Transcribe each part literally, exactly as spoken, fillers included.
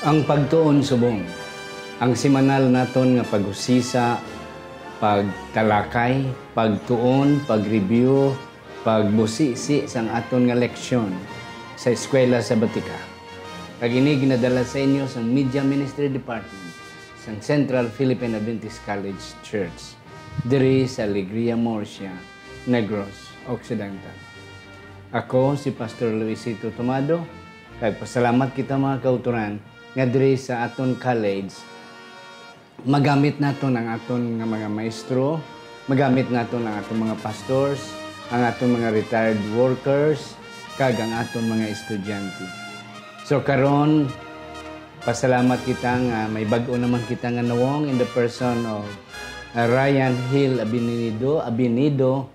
Ang pagtuon subong, ang semanal naton nga pag-usisa, pagtalakay, pagtuon, pag-review, pagbusisi sang aton nga leksyon sa Eskwela Sabatika. Kag ini ginadala sa inyo sang Media Ministry Department sang Central Philippine Adventist College Church, diri sa Alegria Murcia, Negros Occidental. Ako si Pastor Luisito Tomado, kag pasalamat kita, mga kautoran, nga diri sa aton college, magamit naton ang aton nga mga maestro, magamit naton ang aton mga pastors, ang aton mga retired workers, kag ang aton mga estudyante. So karon, pasalamat kita nga may bag-o naman kita nga nawong in the person of, uh, Ryan Hill Abinido, Abinido,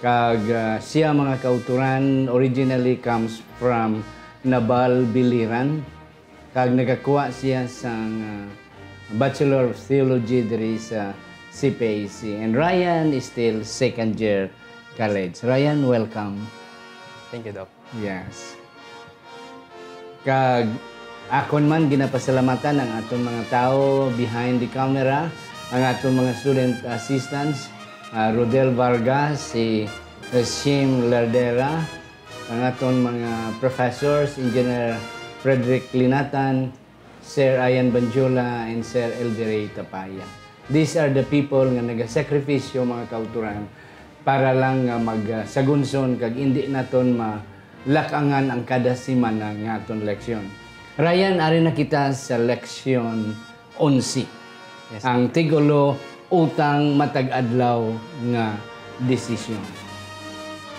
kag, uh, siya, mga kautoran, originally comes from Naval, Biliran, kag nagakuha siya sang, uh, Bachelor of Theology diri sa C P A C. And Ryan is still second year college. Ryan, welcome. Thank you, Doc. Yes. Kag akon man ginapasalamatan ang aton mga tawo behind the camera, ang aton mga student assistants, ah, Rodel Vargas, si, eh, Shim Lardera, ang aton mga professors, Engineer Frederick Linatan, Sir Ian Banjula, and Sir Elderay Tapaya. These are the people nga nagasakripisyo, mga kautoran, para lang nga magsagunson kag indi naton malakangan ang kada semana nga aton leksyon. Ryan, ari na kita sa leksyon onse. Yes. Ang titulo, Utang Matag Adlaw nga Desisyon.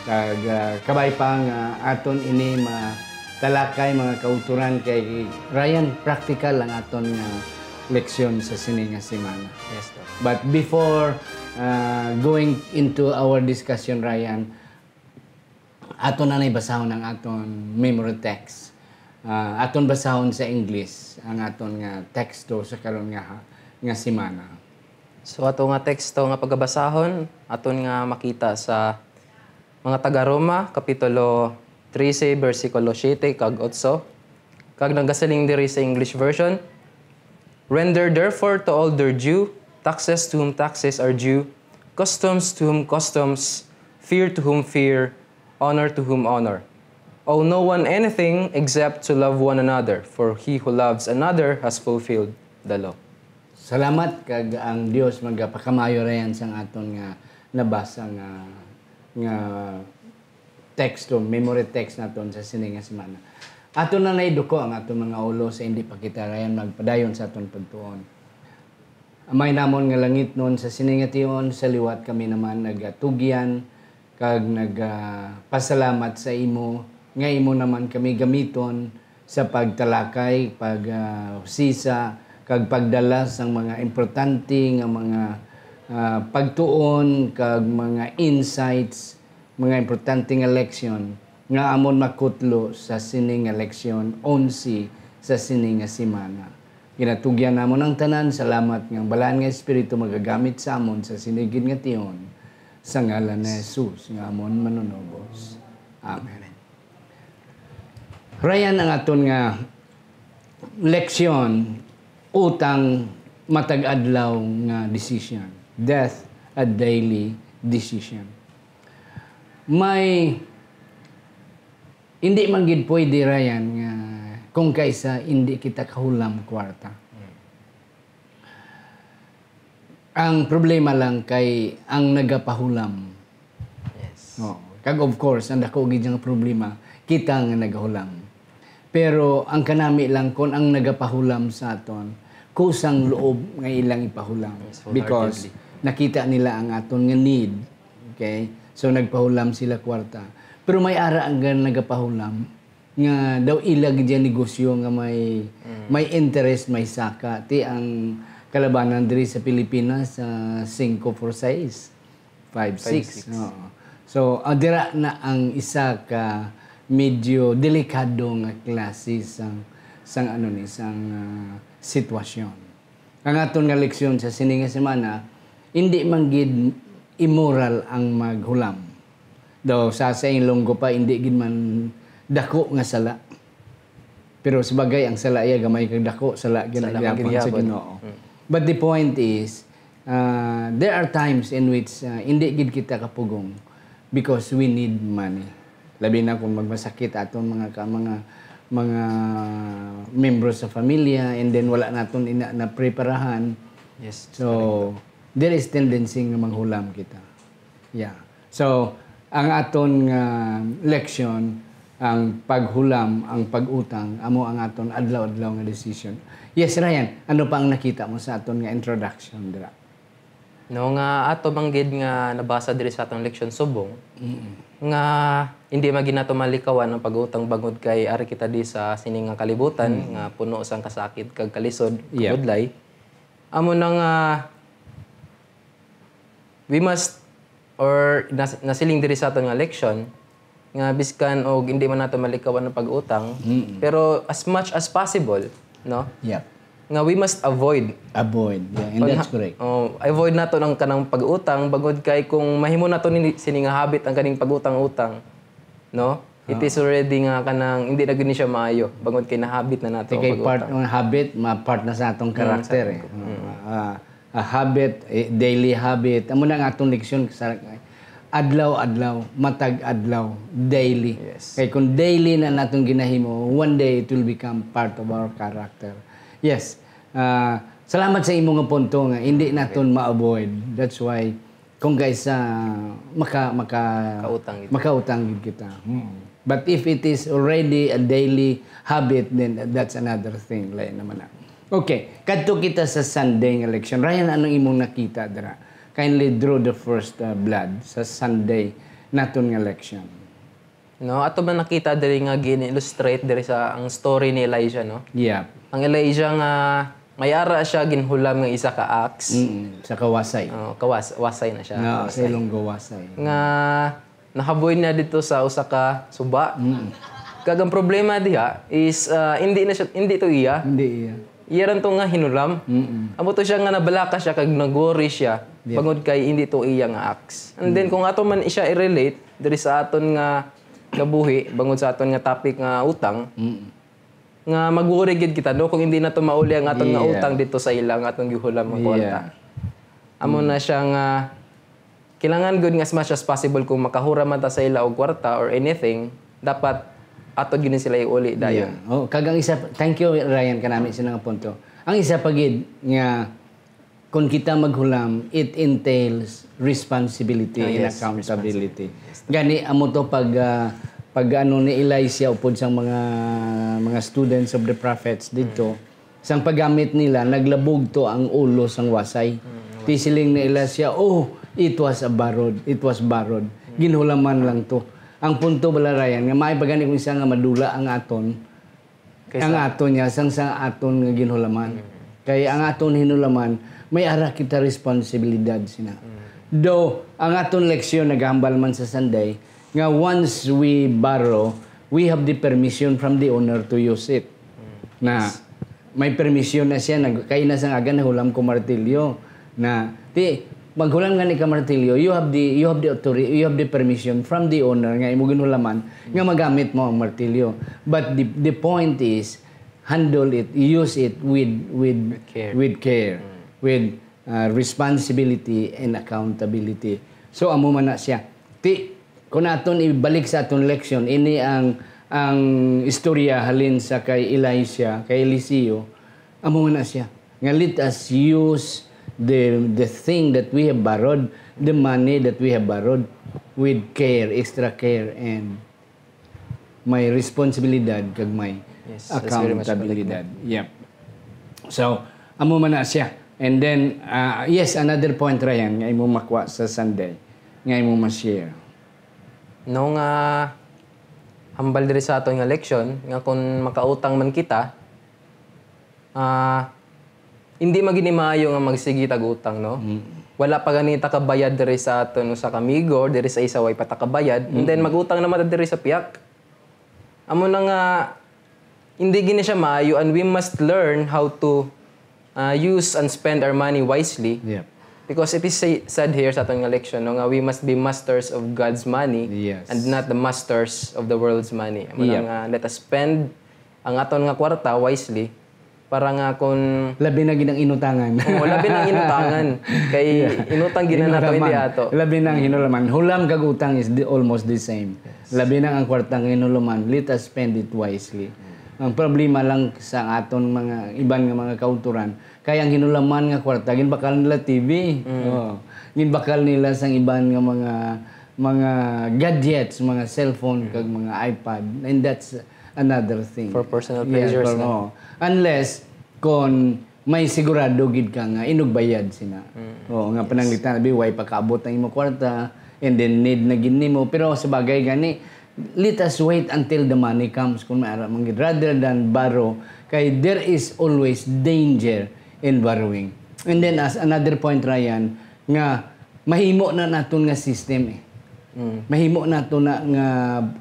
Kag, ah, kabay pa nga aton ini matalakay, mga kautoran, kay Ryan, practical ang aton nga leksyon sa sini nga semana. Yes, Doc. But before, ah, going into our discussion, Ryan, aton na nay basahon ang aton memory text. Ah, aton basahon sa English ang aton nga teksto sa karon nga ha-, nga semana. So, ato nga teksto nga pagabasahon, aton nga makita sa mga taga-Roma, Kapitulo trese, bersikulo siete kag otso, kag nagasiling diri sa English version, "Render therefore to all their due, taxes to whom taxes are due, customs to whom customs, fear to whom fear, honor to whom honor. Owe no one anything except to love one another, for he who loves another has fulfilled the law." Salamat, kag ang Dios magapakamayo ra yan sang aton nga nabasa nga, nga teksto, memory text naton sa sini nga semana. Aton na naiduko ang aton mga ulo sa hindi pa kita rayan magpadayon sa aton pagtuon. Amay namon nga langitnon, sa sini nga tion, sa liwat kami naman nagatugyan kag nagapasalamat sa imo, nga imo naman kami gamiton sa pagtalakay, pag, ah, usisa, kag pagdala sang mga importante nga mga, ah, pagtuon kag mga insights, mga importante nga leksyon nga amon makutlo sa sini nga leksyon onse sa sini nga semana. Ginatugyan namon ang tanan. Salamat nga ang Balaan nga Espiritu magagamit sa amon sa sini gid nga tion, sa ngalan ni Jesus nga amon Manunubos. Amen. Ryan, ang aton nga leksyon, utang matag-adlaw nga decision. Death a daily decision. May, hindi man gid pwede, Ryan, nga kung kaisa hindi kita kahulam kwarta. Ang problema lang kay ang nagapahulam. Yes. Oo. Kag of course, ang dako gid nga problema, kita nga nagahulam. Pero ang kanami lang kung ang nagapahulam sa aton, kusang loob nga ilang ipahulam. Yes, wholeheartedly. Because nakita nila ang aton nga need. Okay? So, nagpahulam sila kwarta. Pero may ara ang gan-, nagapahulam nga daw ila gid yan negosyo nga may, mm, may interest, may saka. Ti ang kalabanan diri sa Pilipinas, ah, singko for sais. Five, six. Five, six. Oo. So, ah, dira na ang isa ka medyo delikado nga klase sang, sang ano ni, sang, ah, sitwasyon. Ang aton nga leksyon sa sini nga semana, hindi man gid immoral ang maghulam. Daw sa, sa Ilonggo pa, hindi gid man dako nga sala. Pero sa bagay, ang sala iya gamay kag dako, sala gid sa Ginoo. Mm. But the point is, uh, there are times in which, uh, hindi gid kita kapugong because we need money. Labi na kung magmasakit aton mga ka-, mga, mga membro sa familia, and then wala naton ina-, napreparahan. Yes, so, there is tendency nga manghulam kita. Yeah. So, ang aton nga leksyon, ang paghulam, ang pag-utang, amo ang aton adlaw-adlaw nga decision. Yes, Ryan, ano pa ang nakita mo sa aton nga introduction dira? No, nga ato man gid nga nabasa diri sa atong leksyon subong, nga hindi man gid nato malikawan ang pag-utang bangod kay ari kita di sa sini nga kalibutan nga puno sang kasakit kag kalisod, budlay. Amo na nga we must, or nas-, nasiling diri sa aton nga leksyon, nga biskan og hindi man nato malikawan ang pag-utang, pero as much as possible, no? Yep. Nga we must avoid. Avoid. Yeah, and that's correct. Oh, avoid nato ang kanang pag-utang, bangod kay kung mahimo nato ni, sini nga habit ang kaning pag-utang-utang, no? It is already nga kanang hindi na gid ni siya maayo, bangod kay nahabit na nato ang pag-utang. Kay part ng habit, ma-, part na sa atong character, eh. Ah, a habit, eh, daily habit. Amo na ang atong leksyon sa adlaw-adlaw, matag adlaw, daily. Yes. Kay kung daily na natong ginahimo, one day it will become part of our character. Yes. Ah, salamat sa imo nga punto nga hindi naton ma-avoid. That's why kung guys, ah, maka-, maka-, makautang gid kita. But if it is already a daily habit, then that's another thing. Lain naman na. Okay, kadto kita sa Sunday nga leksyon. Ryan, anong imong nakita dira? Kindly draw the first, uh, blood sa Sunday naton nga leksyon. No, ato man nakita diri nga gin-illustrate diri sa ang story ni Elijah, no? Yeah. Ang Elijah nga may ara siya ginhulam nga isa ka axe. Mm, sa kawasay. Oh, kawas-, wasay na siya. No, sa ilong gawasay. Nga nahaboy na dito sa usa ka suba. Mm. Kag ang problema diha is, ah, hindi na siya, hindi to iya. Hindi iya. Iya ran to nga hinulam. Mm. Amo to siya nga nabalaka siya kag nag-worry siya bangod kay hindi to iya nga axe. And then kung ato man siya i-relate diri sa aton nga kabuhi, bangod sa aton nga topic nga utang, nga mag-worry gid kita, no, kung hindi nato mauli ang aton nga utang dito sa ila nga atong gihulam nga kwarta. Amo na siya nga kailangan gud nga as much as possible kung makahuram man ta sa ila og kwarta or anything, dapat ato gid sila iuli dayon. Yeah. Oh, kag ang isa, thank you, Ryan, kanami sa nga punto. Ang isa pa gid nga kung kita maghulam, it entails responsibility and accountability. Gani, amo to pag, ah, pag ano ni Elijah upod sang mga, mga students of the prophets dito, sang paggamit nila, naglabog to ang ulo sang wasay. Ti siling ni Elijah, "Oh, it was a borrowed, it was borrowed." Ginhulaman lang to. Ang punto bala, Ryan, nga may pagani kung isa nga madula ang aton, ang aton niya, sang sa aton nga ginhulaman. Kay ang aton hinulaman, may ara kita responsibilidad sina. Though, ang aton leksyon nagahambal man sa Sunday, nga once we borrow, we have the permission from the owner to use it. Na may permission na siya, nag-, kay na sang aga nahulam ko martilyo. Na, ti, maghulam gani ka martilyo, you have the, you have the authority, you have the permission from the owner nga imo ginhulaman nga magamit mo ang martilyo. But the, the point is, handle it, use it with, with, with care, with, uh, responsibility and accountability. So, amo man na siya. Ti, kung aton ibalik sa aton leksyon, ini ang, ang istorya halin sa kay Elisha, kay Eliseo, amo man na siya. Nga let us use the, the thing that we have borrowed, the money that we have borrowed, with care, extra care, and may responsibilidad kag may accountabilidad. Yes, that's very much correct, no? Yep. So, amo man na siya. And then, ah, yes, another point, Ryan, nga imo makuha sa Sunday, nga imo ma-share. No, nga hambal diri sa aton nga leksyon, nga kung makautang man kita, ah, hindi man gid ni maayo nga magsigi tag utang, no? Mm. Wala pa gani ta kabayad diri sa aton usa ka amigo, diri sa isa way pa ta kabayad, and then mag-utang naman ta diri sa piyak. Amo na nga, hindi gid ni siya maayo, and we must learn how to, ah, use and spend our money wisely. Yep. Because it is say, said here sa aton nga leksyon, no, nga we must be masters of God's money and not the masters of the world's money. Amo na nga, let us spend ang aton nga kwarta wisely para nga kun Labi na gid ang inutangan. Oh, labi na ang inutangan. Kay inutang gid na nato, hindi Hinulaman. Ato. Labi na ang hinulaman. Hulam kag utang is the, almost the same. Labi na ang kwarta nga hinulaman. Let us spend it wisely. Ang problema lang sa aton mga iban nga mga kauturan, kay ang hinulaman nga kwarta ginbakal nila T V. Oh. Ginbakal nila sang iban nga mga mga gadgets, mga cellphone kag mga iPad, and that's another thing. For personal Yes, pleasures for- na. Oo. Unless kon may sigurado gid ka nga inugbayad sina. Oo, nga pananglitan abi way pakaabot ang imo kwarta and then need na gid nimo, pero sa bagay gani, let us wait until the money comes kung may ara man gid, rather than borrow, kay there is always danger in borrowing. And then as another point, Ryan, nga mahimo na naton nga system eh. Mahimo nato na nga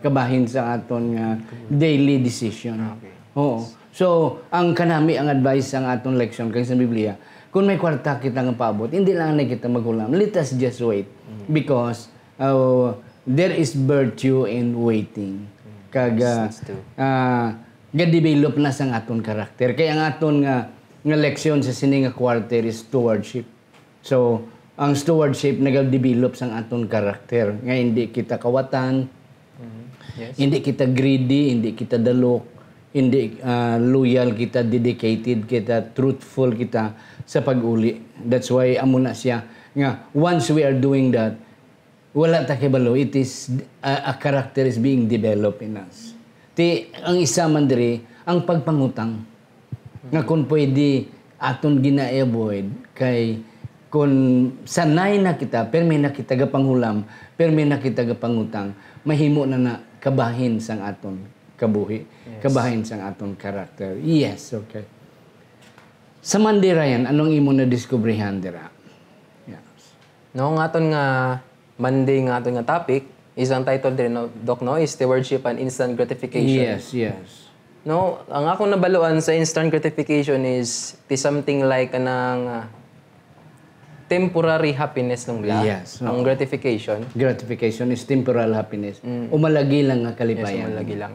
kabahin sa aton nga daily decision. Okay. Oo. So, ang kanami ang advice sang aton leksyon kay sa Biblia, kung may kwarta kita nga paabot, hindi lang na kita maghulam. Let us just wait because uh, there is virtue in waiting. Kag uh, That's true. uh, ga-develop na sang aton karakter. Kay ang aton nga nga leksyon sa sini nga quarter is stewardship. So, ang stewardship nagadevelop sang aton karakter nga hindi kita kawatan, Yes. hindi kita greedy, hindi kita dalok, hindi ah, loyal kita, dedicated kita, truthful kita sa pag-uli. That's why amo na siya nga once we are doing that, wala ta kibalo, it is a, a character is being developed in us. Ti ang isa man diri ang pagpangutang. Nga kung pwede aton gina-avoid kay kung sanay na kita, permi na kita gapanghulam, permi na kita gapangutang, mahimo na na kabahin sang aton kabuhi, kabahin sang aton character. Yes, okay. Sa Monday, Ryan, anong imo nadiskubrihan dira? Yes. No, nga aton nga Monday nga aton nga topic is ang title diri, no, Doc, no, is stewardship and instant gratification. Yes, yes. No, ang akong nabaluan sa instant gratification is ti something like anang ah, temporary happiness lang bala. Yes, Ang oo. Gratification. Gratification is temporal happiness. Umalagi lang nga kalipayan. Yes, umalagi lang.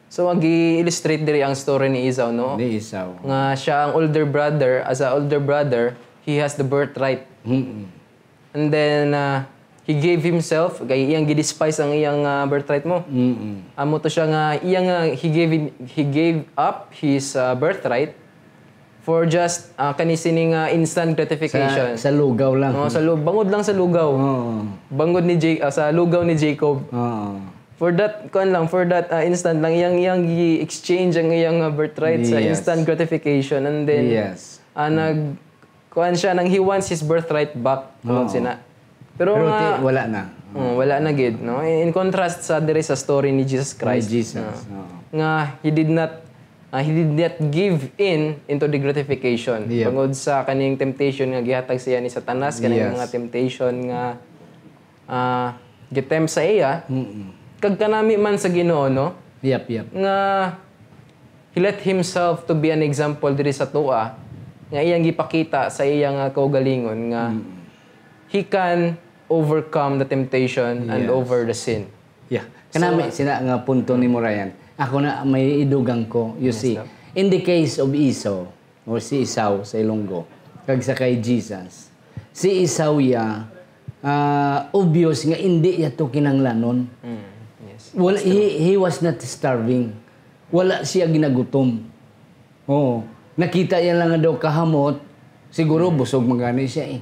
So, ang gi-illustrate diri ang story ni Esau, no? Ni Esau. Nga siya ang older brother, as a older brother, he has the birthright. Mm-mm. And then, uh, he gave himself, kay iyang gidespise ang iyang uh, birthright mo. Mm-mm. Amo to siya nga, iyang, uh, he gave him, he gave up his uh, birthright for just uh, kani sini nga instant gratification. Sa, sa lugaw lang. Oh, sa lu- bangod lang sa lugaw. Oo. Bangod ni Ja- ah, sa lugaw ni Jacob. Oo. For that, kuan lang, for that ah, instant lang, iyang, iyang gi-exchange ang iyang ah, birthright sa Yes. Instant gratification. And then, Yes. ah, nag, kuan siya, nang he wants his birthright back. Tungod Oo. sina. Pero Pero nga, ti- wala na. Oh, wala na gid, no? In contrast sa diri sa story ni Jesus Christ, Ni Jesus, no? Oo. Nga he did not ah, he did not give in into the gratification. Yeah. Bangod sa kaning temptation nga gihatag sa iya ni Satanas, kaning Yes. mga temptation nga ah, gitempt sa iya, Mm-mm. kag kanami man sa Ginoo, no? Yep, yep. Nga he let himself to be an example diri sa tua, nga iyang gipakita sa iya nga kaugalingon nga he can overcome the temptation and Yes. over the sin. Yeah. Kanami So, sina nga punto ni Ryan. Ako na may idugang ko. You Yes, see, sir. In the case of Esau, o si Esau sa Ilonggo, kag sa kay Jesus, si Esau ya, ah, obvious nga hindi ya to kinanglanon. Mm, yes. Well, he, he was not starving. Wala siya ginagutom. Oo. Nakita niya lang nga daw kahamot, siguro busog man gani siya eh.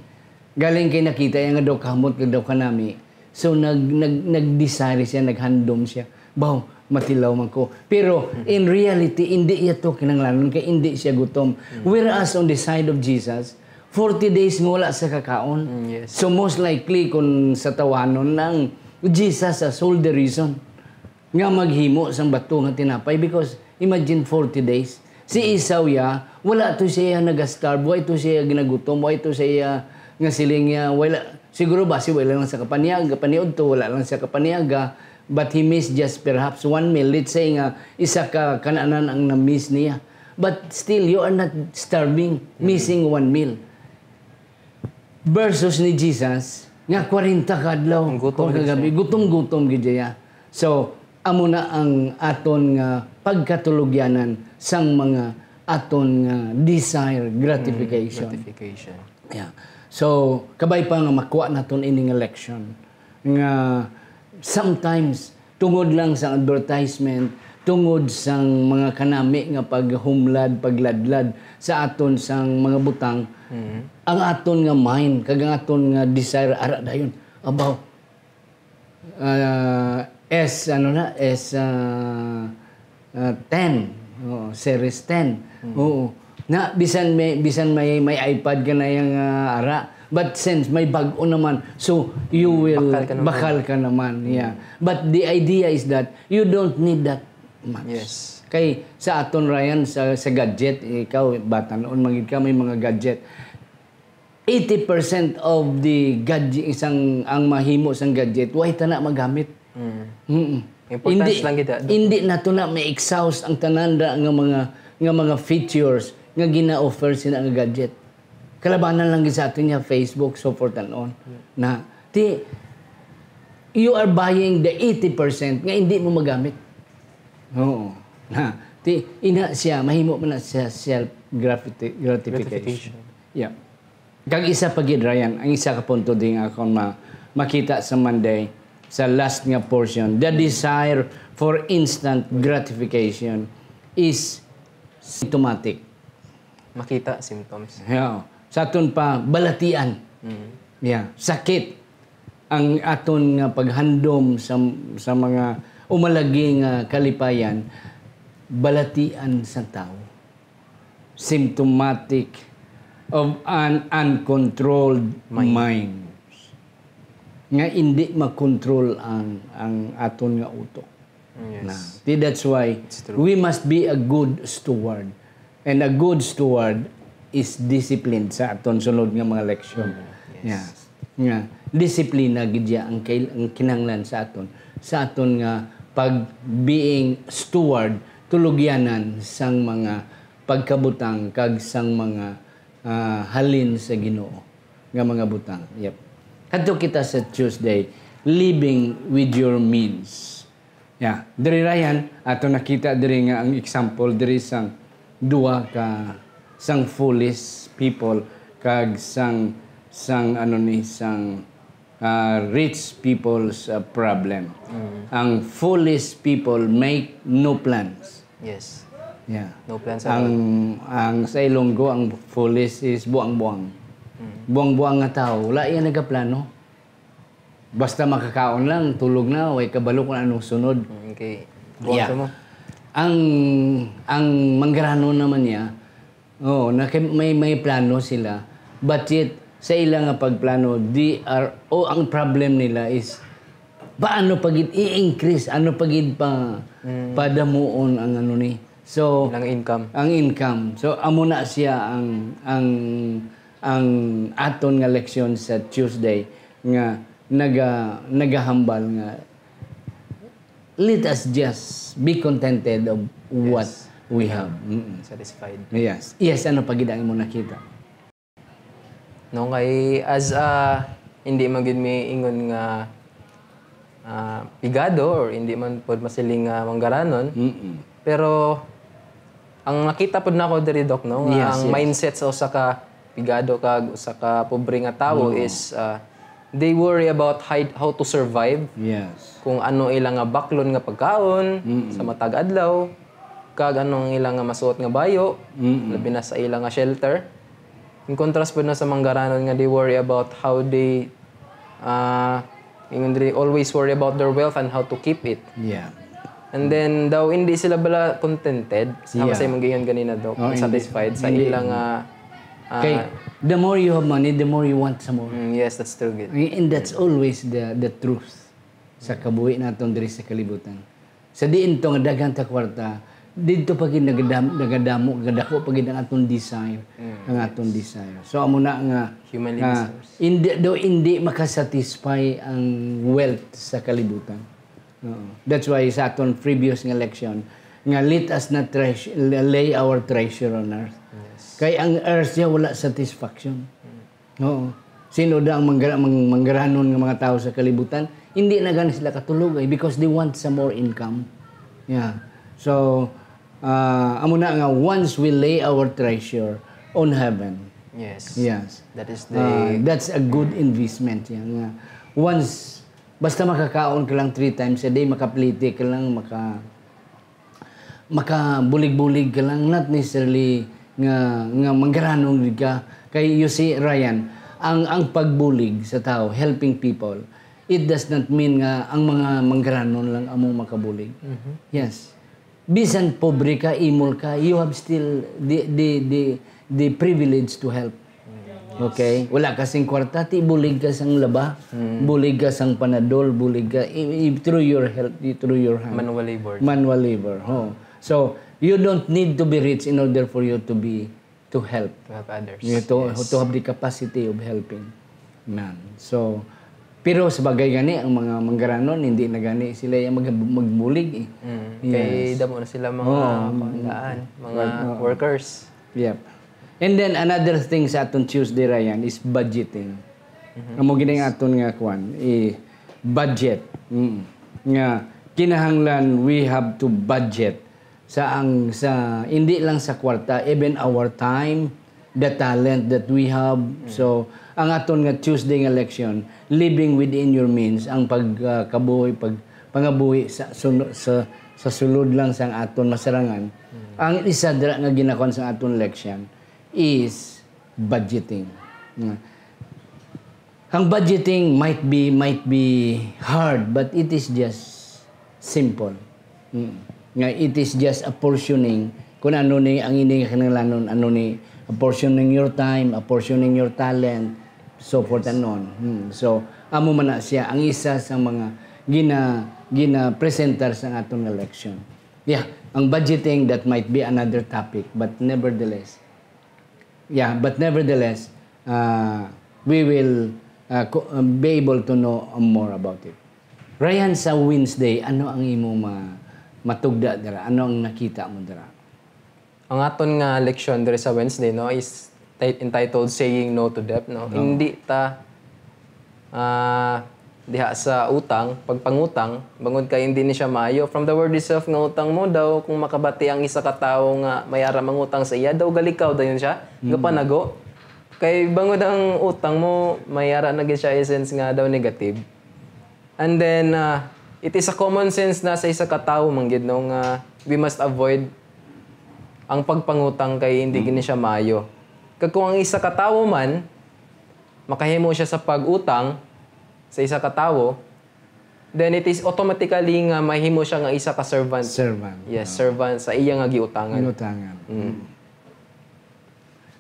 Galing kay nakita niya nga daw kahamot, nga daw kanami. So nag, nag, nag-desire siya, naghandom siya. Baw, matilaw man ko. Pero in reality, hindi iya to kinanglanon kay hindi siya gutom. Whereas on the side of Jesus, forty days nga wala siya kakaon. Mm, yes. So most likely, kung sa tawanon lang, Jesus has all the reason nga maghimo sang bato nga tinapay, because imagine forty days. Si Esau ya, wala to siya nagastarve, wala to siya ginagutom, wala to siya nga siling niya, wala, siguro basi wala lang sa kapaniag, paniudto, wala lang sa kapaniaga, but he missed just perhaps one meal. Let's say nga isa ka kananan ang na-miss niya. But still, you are not starving, missing one meal. Versus ni Jesus, nga kwarenta ka adlaw, Ang gutom kung gid kagabi, siya. Gutom-gutom gid siya. So, amo na ang aton nga pagkatulugyanan sang mga aton nga desire, gratification. Gratification. Yeah. So, kabay pa nga makuha naton ining election nga sometimes tungod lang sa advertisement, tungod sang mga kanami nga paghumlad, pagladlad sa aton sang mga butang, ang aton nga mind kag ang aton nga desire ara dayon. Abaw, ah, S, ano na, S, ah, ah, ten. Oo, series ten. Oo. Na bisan may, bisan may, may iPad ka na yang, ah, ara, but since may bag-o naman, so you will Bakal ka naman. bakal ka naman. Yeah. But the idea is that you don't need that much. Yes. Kay sa aton, Ryan, sa, sa gadget, ikaw, bata noon, magid ka, may mga gadget. Eighty percent of the gadget, isang, ang mahimo sang gadget, way tana magamit. Mm-mm. Importance Hindi, lang gid, ah. Hindi nato na ma-exhaust ang tanan ra nga mga, nga mga features nga gina-offer sina nga gadget. Kalabanan lang gid sa aton nga Facebook, so forth and on. Na, ti, you are buying the eighty percent nga hindi mo magamit. Oo. Na, ti, ina siya, mahimo man na siya self gratification. Gratification. Yeah. Kag isa pa gid, Ryan, ang isa ka punto din nga akong ma makita sa Monday, sa last nga portion, the desire for instant gratification is symptomatic. Makita symptoms. Yeah. Sa aton pa, balatian. Mm. Yeah. Sakit ang aton nga paghandom sa, sa mga umalagi nga kalipayan, balatian sa tao. Symptomatic of an uncontrolled Mind. Mind. Nga hindi makontrol ang, ang aton nga utok. Yes. Na. See, that's why It's true. We must be a good steward. And a good steward is disciplined sa aton sunod nga mga leksyon. Yes. Yeah. Nga disiplina gid ya ang, kail- ang kinahanglan sa aton, sa aton nga pag being steward, tulugyanan sang mga pagkabutang kag sang mga, ah, halin sa Ginoo nga mga butang. Yep. Kadto kita sa Tuesday, living with your means. Yeah, diri, Ryan, ato nakita diri nga ang example diri sang duha ka, sang foolish people kag sang, sang ano ni, sang, ah, rich people's, ah, problem. Ang foolish people make no plans. Yes. Yeah. No plans at Ang all. Ang sa Ilonggo, ang foolish is buang-buang. Buang-buang nga tao, wala iya nagaplano. Basta makakaon lang, tulog na, way kabalo kung anong sunod. Mm, okay. Buang Yeah. sa mo. Ang ang manggaranon naman niya, oh, na may may plano sila. But yet, sa ila nga pagplano, they are, oh, ang problem nila is paano pa gid i-increase, ano pa gid pa padamuon ang ano ni. So, Ilang income. Ang income. So, amo na siya ang ang ang aton nga leksyon sa Tuesday nga naga nagahambal nga let us just be contented of what Yes. We have. Mm-mm. Satisfied. Yes. Yes, ano pa gid ang imo nakita? No, kay as a, hindi man gid mi ingon nga ah, pigado or hindi man pod masiling nga manggaranon. Mm-mm. Pero ang nakita pod nako diri, Doc, no, nga Yes, ang yes. mindset sa usa ka pigado kag usa ka pobre nga tawo Mm. is ah, they worry about hide- how to survive, Yes. kung ano ila nga baklon nga pagkaon Mm. sa matag adlaw, kag anong ila nga masuot nga bayo, Mm. labi na sa ila nga shelter. In contrast pod na sa manggaranon nga they worry about how they, ah, ingon diri, always worry about their wealth and how to keep it. Yeah. And then daw hindi sila bala contented, sama Yeah. sa imong giingon ganina, Doc, Oh, hindi. Satisfied sa Hindi. Ilang ah, ah, Okay. The more you have money, the more you want some more. Mm, yes, that's true, good. And that's always the the truth sa kabuhi naton diri sa kalibutan. Sa diin to nga daghan ta kwarta, didto pa gid nagadam, nagadamo, nagadako pa gid ang aton desire, Mm, ang aton desire. So amo na nga Humanly nga desires. Hindi do hindi makasatisfy ang wealth sa kalibutan. Oo. That's why sa aton previous nga leksyon nga let us not treasure, lay our treasure on earth. Yes. Kay ang earth siya wala satisfaction. Oo. Sino da ang manggra- mang- manggaranon nga mga tawo sa kalibutan? Hindi na gani sila katulog, eh, because they want some more income. Yeah. So, ah, amo na nga, once we lay our treasure on heaven, Yes. yes. That is the Ah, that's a good investment. Yan nga. Once, basta makakaon ka lang three times a day, makaplete ka lang, maka, makabulig-bulig ka lang, not necessarily nga, nga manggaranon gid ka. Kay, you see, Ryan, ang, ang pagbulig sa tao, helping people, it does not mean nga ang mga manggaranon lang among makabulig. Mhm. Yes. Bisan pobre ka, imol ka, you have still the, the, the, the privilege to help. Okay? Wala ka sing kwarta, ti bulig ka sang laba, Mm. bulig ka sang panadol, bulig ka i- i- through your help, i- through your hand. Manual labor. Manual labor. Ho. So, you don't need to be rich in order for you to be to help. To help others. You to, Yes. to have the capacity of helping. Man. So, pero sa bagay gani, ang mga manggaranon, hindi na gani sila yung mag- magbulig eh. Mm. Kay Yes. damo na sila mga Oo. kuan daan, mga Work- oo. workers. Yep. And then another thing sa aton Tuesday, Ryan, is budgeting. Mhm. Amo gid ang aton nga kuan, eh, budget. Mm. Nga kinahanglan we have to budget sa ang sa hindi lang sa kwarta, even our time, the talent that we have. So, ang aton nga Tuesday nga leksyon, living within your means, ang pag ah, kabuhi, pag pangabuhi sa suno- sa sa sulod lang sang aton masarangan. Ang isa dira nga ginakuan sa aton leksyon is budgeting. Nga, ang budgeting might be might be hard, but it is just simple. Mm. Nga it is just apportioning kung ano ni ang ini nga kinahanglanon, ano ni apportioning your time, apportioning your talent, so forth and on. Mm. So, amo man na siya ang isa sa mga gina gina-presentar sa aton nga leksyon. Yeah, ang budgeting, that might be another topic, but nevertheless, Yeah, but nevertheless, uh, we will uh, co- um, be able to know um, more about it. Ryan, sa Wednesday, ano ang imo ma matugda dira? Ano ang nakita mo dira? Ang aton nga leksyon diri sa Wednesday, no, is ti- entitled Saying No to Debt, no? No. Hindi ta ah, diha sa utang, pagpangutang, bangod kay hindi ni siya maayo. From the word itself nga utang mo daw, kung makabati ang isa ka tawo nga may ara mangutang sa iya, daw galikaw dayon siya, Mm. gapanago. Kay bangod ang utang mo, may ara na gid siya essence nga daw negative. And then, ah, it is a common sense na sa isa ka tawo man gid, no, nga we must avoid ang pagpangutang kay hindi Mm. gid ni siya maayo. Kag kung ang isa ka tawo man, makahimo siya sa pag-utang sa isa ka tawo, then it is automatically nga mahimo siya nga isa ka servant. Servant. Yes, Ah. servant sa iya nga giutangan. Giutangan. Mm.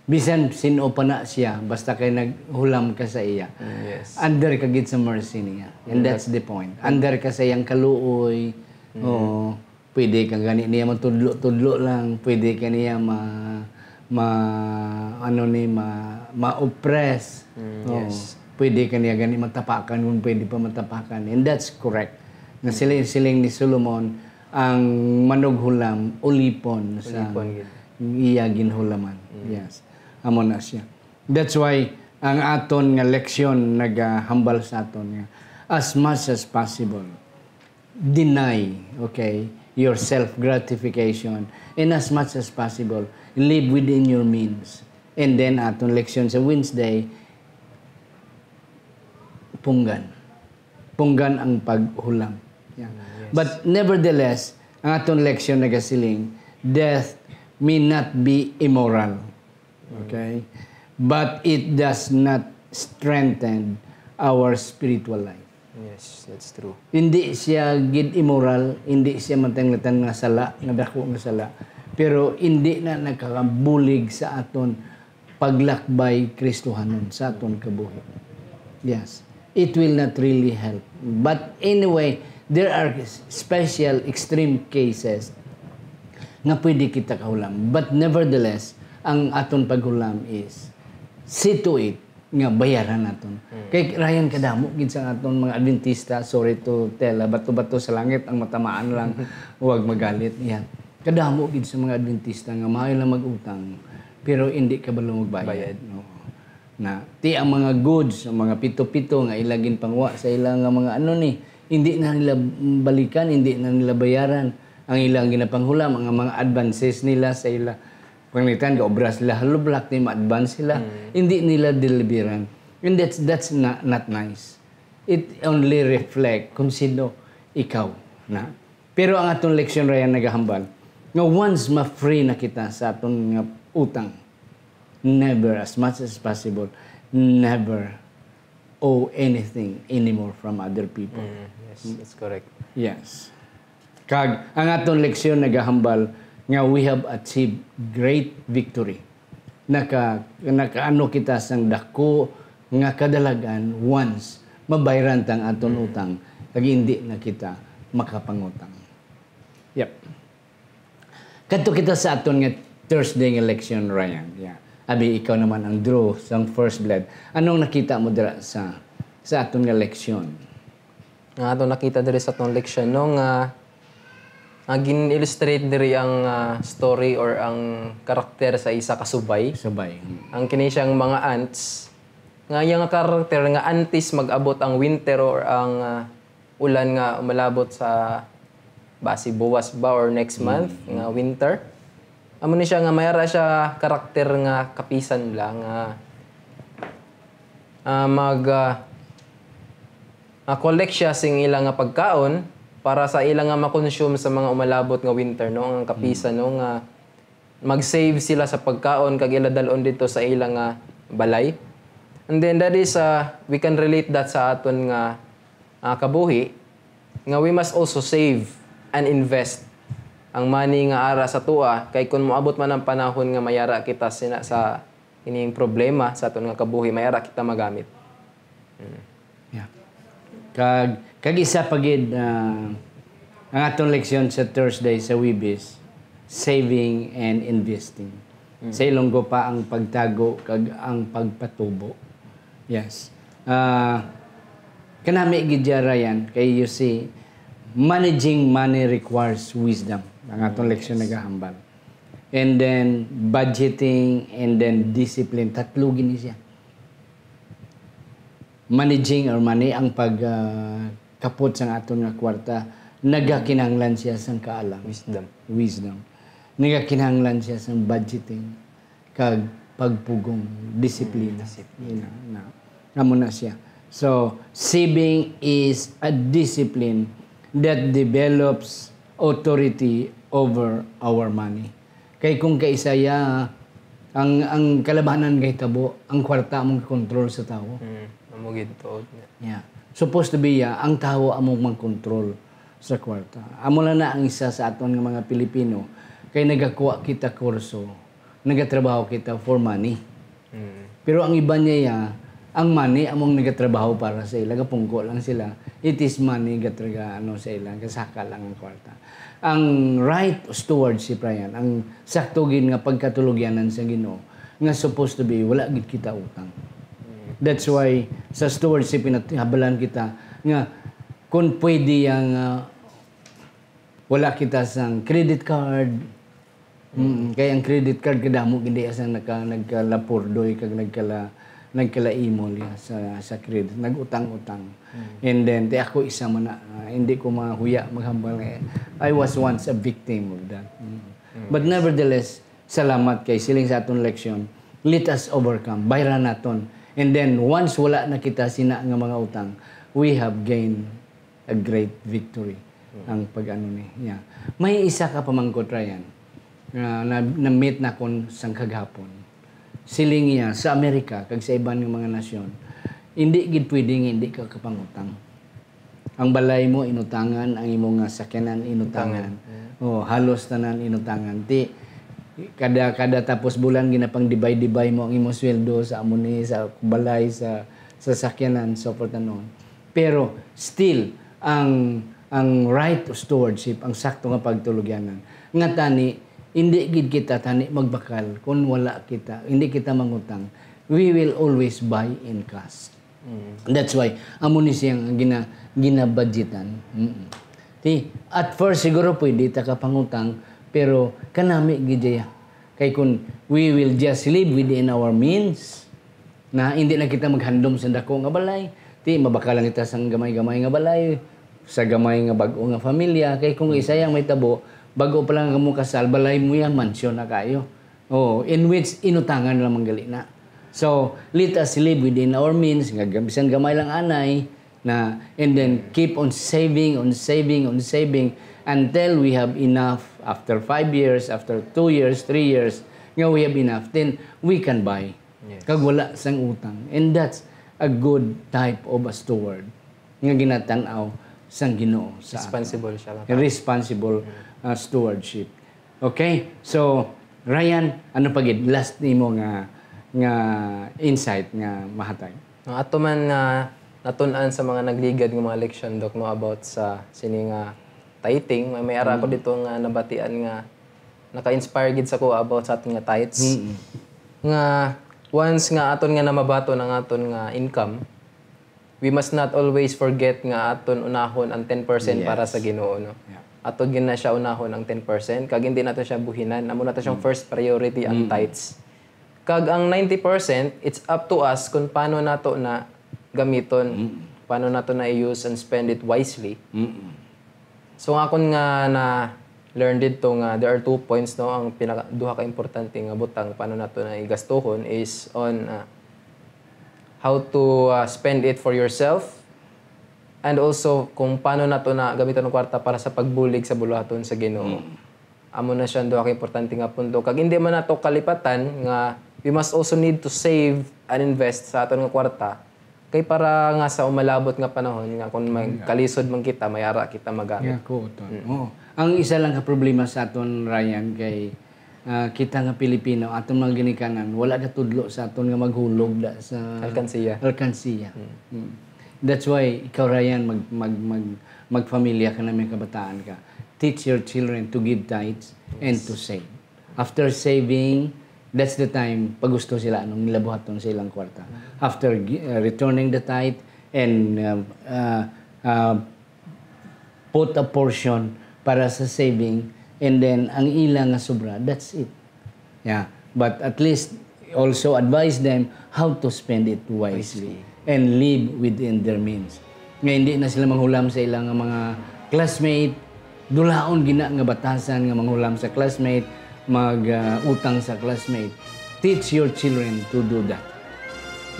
Bisan sin-o pa na siya, basta kay naghulam ka sa iya. Mm, yes. Under ka gid sa mercy niya. And Mm. that's the point. Under ka sa iyang kaluoy. Mm. Oo. Pwede ka gani niya matudlo-tudlo lang, pwede ka niya ma, ma, ano ni, ma, ma-oppress. Mm, Oo. yes. Pwede ka niya gani matapakan kung pwede pa matapakan. And that's correct. Nga Mm. siling, siling ni Solomon, ang manughulam, ulipon sa Ulipon gid. iya ginhulaman. Mm. Yes. Amo na siya. That's why ang aton nga leksyon nagahambal sa aton nga as much as possible, deny, okay, your self-gratification, and as much as possible, live within your means. And then, aton leksyon sa Wednesday, punggan. Punggan ang paghulam. Yeah. Yes. But nevertheless, ang aton leksyon nagasiling, death may not be immoral. Okay? But it does not strengthen our spiritual life. Yes, that's true. Hindi siya gid immoral, hindi siya matanglangan nga sala, nga dako nga sala. Pero hindi na nakakabulig sa aton paglakbay Kristohanon sa aton kabuhi. Yes. It will not really help. But anyway, there are special extreme cases nga pwede kita kahulam. But nevertheless, ang aton paghulam is see to it nga bayaran naton. Mm. Kay Ryan, kadamo gid sa aton mga Adventista, sorry to tell, ah, bato-bato sa langit ang matamaan lang, huwag magalit. Yan. Kadamo gid sa mga Adventista nga maayo lang mag-utang, pero hindi kabalo magbayad. Bayad. Oo. Na, ti ang mga goods, ang mga pito-pito nga ila ginpangwa sa ila nga mga ano ni, hindi na nila balikan, hindi na nila bayaran. Ang ilang ginapanghulam, ang mga advances nila sa ila. Pangitan, gaobra sila, hollow block ni ma-advance sila, hindi nila deliveran. And that's, that's not, not nice. It only reflect kung sino ikaw na. Pero ang atong leksyon, Ryan, nagahambal nga once ma-free na kita sa aton nga utang, never, as much as possible, never owe anything anymore from other people. Mm, yes, that's correct. Yes. Kag ang aton leksyon nagahambal nga we have achieved great victory. Naka, nakaano kita sang dako nga kadalagan once mabayran tang aton utang, kag hindi na kita makapangutang. Yep. Kadto kita sa aton nga Thursday nga leksyon, Ryan. Yeah. Abi, ikaw naman ang draw sang first blood. Anong nakita mo dira sa sa aton nga leksyon? Nga ato nakita diri sa atong leksyon, no, nga, nga gin-illustrate diri ang ah, story or ang karakter sa isa ka subay. Subay. Ang kini siyang mga ants, nga iya nga karakter nga antes mag-abot ang winter or ang ah, ulan nga umalabot sa basi buwas ba or next month nga winter. Amo ni siya nga may ara siya karakter nga kapisan lang nga ah, mag ah, ah, collect siya sing ila nga pagkaon para sa ila nga ma-consume sa mga umalabot nga winter, no, ang kapisan, no, nga mag-save sila sa pagkaon kag ila dal-on dito sa ila nga balay. And then that is uh, we can relate that sa aton nga ah, kabuhi, nga we must also save and invest ang money nga ara sa tua, kay kun moabot man ang panahon nga mayara kita sina sa ining problema sa aton nga kabuhi, mayara kita magamit. Yeah. Kag kag isa pa gid ah, ang atong leksyon sa Thursday, sa Webes, saving and investing. Sa Ilonggo pa ang pagtago kag ang pagpatubo. Yes. Ah, kanami gid dya, Ryan, kay you see, managing money requires wisdom. Ang atong leksyon nagahambal. And then budgeting and then discipline. Tatlo gini siya. Managing or money ang pag ah, kapot sang aton nga kwarta, nagakinahanglan siya sang kaalam. Wisdom. Wisdom. Nagakinahanglan siya sang budgeting kag pagpugong, disiplina. Disiplina. Na, na, amo na siya. So, saving is a discipline that develops authority over our money. Kay kung kaisaya, ang ang kalabanan kay tabo, ang kwarta among control sa tawo. Mm, amo gid tuod niya. Yeah. Supposed to be, yeah, ang tawo among mag-control sa kwarta. Amo lang na ang isa sa aton nga mga Pilipino kay nagakuha kita kurso, nagatrabaho kita for money. Mm. Pero ang iban niya, ang money among nagatrabaho para sa ila, gapungko lang sila. It is money gatraga ano sa ila, gasaka lang ang kwarta. Ang right stewardship ra yan, ang sakto gid nga pagkatulogyanan sa Ginoo nga supposed to be wala gid kita utang. That's why sa stewardship pinathabalan kita nga kung pwede yang ah, wala kita sang credit card. Mm, kay ang credit card kadamo gid iya sang nagka, nagkalapurdoy kag nagkala nagkalaimol iya sa sa credit, nag-utang-utang. And then ti ako isa man na, ah, hindi ko mahuya maghambal nga I was once a victim of that. Mm. But nevertheless, salamat kay siling sa aton leksyon, let us overcome, bayran naton. And then once wala na kita sina nga mga utang, we have gained a great victory ang pag-ano ni niya. May isa ka pamangkot, Ryan, nga na, na-meet nakon sang kagahapon. Siling niya, sa Amerika kag sa iban nga mga nasyon, hindi gid pwede nga hindi ka kapangutang. Ang balay mo inutangan, ang imo nga sakyanan inutangan. Oh, halos tanan inutangan. Ti kada kada tapos bulan ginapang dibay-dibay mo ang imong sweldo sa amo ni, sa balay, sa sa sakyanan, so forth and on. Pero still ang ang right stewardship, ang sakto nga pagtulogyanan, nga tani hindi gid kita tani magbakal kung wala kita, hindi kita mangutang. We will always buy in cash. That's why amo ni siya nga gina, ginabudgetan. Mm. Ti at first siguro pwede ta ka pangutang, pero kanami gid iya. Kay kung we will just live within our means, Na hindi na kita maghandom sa dako nga balay. Ti, mabakal lang kita sang gamay-gamay nga balay, sa gamay nga bag-o nga pamilya. Kay kung isa yang may tabo, bag-o pa lang kamo kasal, balay mo yan, mansyon na kayo. Oh, in which inutangan lang man gali na. So, let us live within our means, nga gam-, bisan gamay lang anay, na, and then keep on saving, on saving, on saving, until we have enough, after five years, after two years, three years, nga we have enough, then we can buy. Yes. Kag wala sang utang. And that's a good type of a steward nga ginatan-aw sang Ginoo sa aton. Responsible siya nga tao. Responsible, uh, stewardship. Okay? So, Ryan, ano pa gid last nimo nga, nga insight nga mahatag? Ang ato man nga natun-an sa mga nagligad nga mga leksyon, Doc, no, about sa sini nga tithing, may, may ara ko dito nga nabatian nga naka-inspire gid sa ko about sa aton nga tithes. Mm-mm. Nga once nga aton nga namabaton ang aton nga income, we must not always forget nga aton unahon ang ten percent para sa Ginoo, no? Yeah. Ato gid na siya unahon ang ten percent, kag hindi nato siya buhinan. Amo na to siyang first priority, ang tithes. Kag ang ninety percent, it's up to us kung paano nato na gamiton, paano nato na i-use and spend it wisely. Mm-mm. So, ang akon nga na-learn didto nga there are two points, no? Ang pinaka, duha ka importante nga butang paano nato na igastuhon is on, ah, how to, ah, spend it for yourself, and also kung paano nato na gamiton ang kwarta para sa pagbulig sa buluhaton sa Ginoo. Mm. Amo na siya ang duha ka importante nga punto. Kag hindi man nato kalipatan nga we must also need to save and invest sa aton nga kwarta. Kay para nga sa umalabot nga panahon nga kung magkalisod man kita, may ara kita magamit. Yeah, ko, Ton. Mm. Oo. Ang isa lang ka problema sa aton, Ryan, kay, ah, kita nga Pilipino, aton mga ginikanan, wala ka tudlo sa aton nga maghulog da sa alkansiya. Alkansiya. Mm. Mm. That's why ikaw, Ryan, mag, mag, mag, magfamilya ka na, may kabataan ka. Teach your children to give tithes and to save. After saving, that's the time pag gusto sila anong nilabuhaton sa ilang kwarta. After gi-, uh, returning the tithe and, uh, uh, uh, put a portion para sa saving, and then ang ila nga sobra, that's it. Yeah. But at least also advise them how to spend it wisely and live within their means. Nga hindi na sila manghulam sa ilang mga classmate, dulaon gina nga batasan nga manghulam sa classmate, mag, ah, utang sa classmate. Teach your children to do that.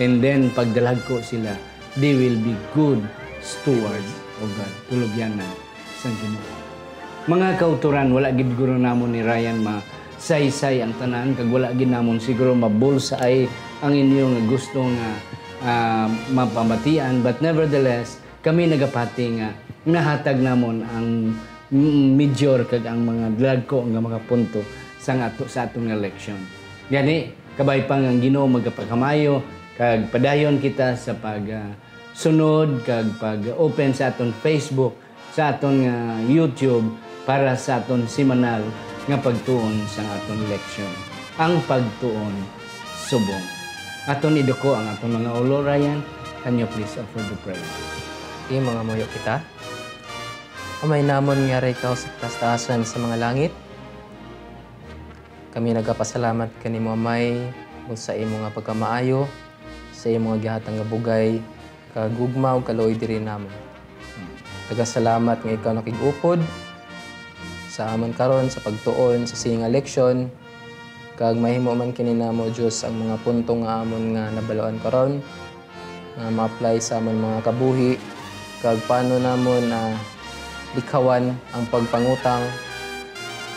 And then, pagdalagko sila, they will be good stewards of God. Tulugyanan sang Ginoo. Mga kautoran, wala gid guro namon ni Ryan masaysay ang tanan, kag wala gid namon siguro mabulsay ang inyo nga gusto nga, ah, mapamatian. But nevertheless, kami nagapati nga nahatag namon ang, mm, major kag ang mga dagko nga mga punto sa ato, sa aton nga leksyon. Gani, kabay pa nga ang Ginoo magapakamayo, kag padayon kita sa pag, ah, sunod kag pag-open sa aton Facebook, sa aton nga YouTube para sa aton semanal nga pagtuon sa aton leksyon, ang pagtuon subong. Aton iduko ang aton mga ulo, Ryan. Can you please offer the prayer? Okay, mangamuyo kita. Amay namon nga yara ikaw sa kataasan sa mga langit, kami nagapasalamat kanimo, Amay, sa imo nga pagkamaayo, sa imo nga gihatag nga bugay, kagugma, ug kaluoy diri namon. Tagasalamat nga ikaw nakig-upod sa amon karon sa pagtuon sa sini nga leksyon, kag mahimo man kini namo, Dios, ang mga punto nga amon nga nabaluan karon nga ma-apply sa amon mga kabuhi, kag paano namon, ah, likhawan ang pagpangutang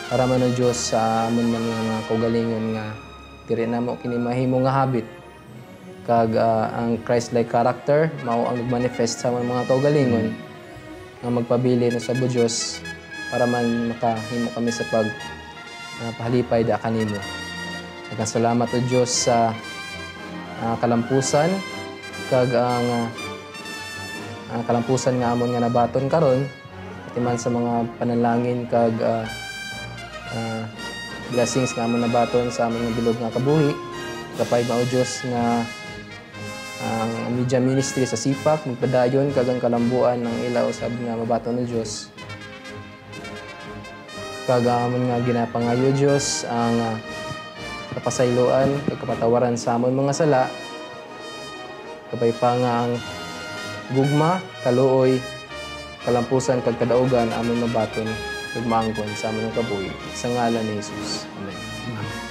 para man, O Dios, sa amon man nga mga kaugalingon nga diri namo kini mahimo nga habit. Kag, ah, ang Christ-like character mao ang nagmanifest sa amon mga kaugalingon nga magpabilin usab, O Dios, para man makahimo kami sa pag, ah, pahalipay da kanimo. Nagkasalamat, O Dios, sa, ah, kalampusan kag ang, ah, ah, kalampusan nga amon nga nabaton karon, pati man sa mga panalangin kag, ah, ah, blessings nga amon nabaton sa amon nga bilog nga kabuhi. Gapay nga, O Dios, nga ang media ministry sa Sipak magpadayon kag ang kalambuan ang ila usab nga mabaton, O Dios. Kag ang amon nga ginapangayo, Dios, ang, ah, kapasayloan kag kapatawaran sa amon mga sala, Kabay pa nga ang gugma, kaluoy, kalampusan, kag kadaugan amon mabaton kag maangkon sa amon nga kabuhi, sa ngalan ni Jesus. Amen.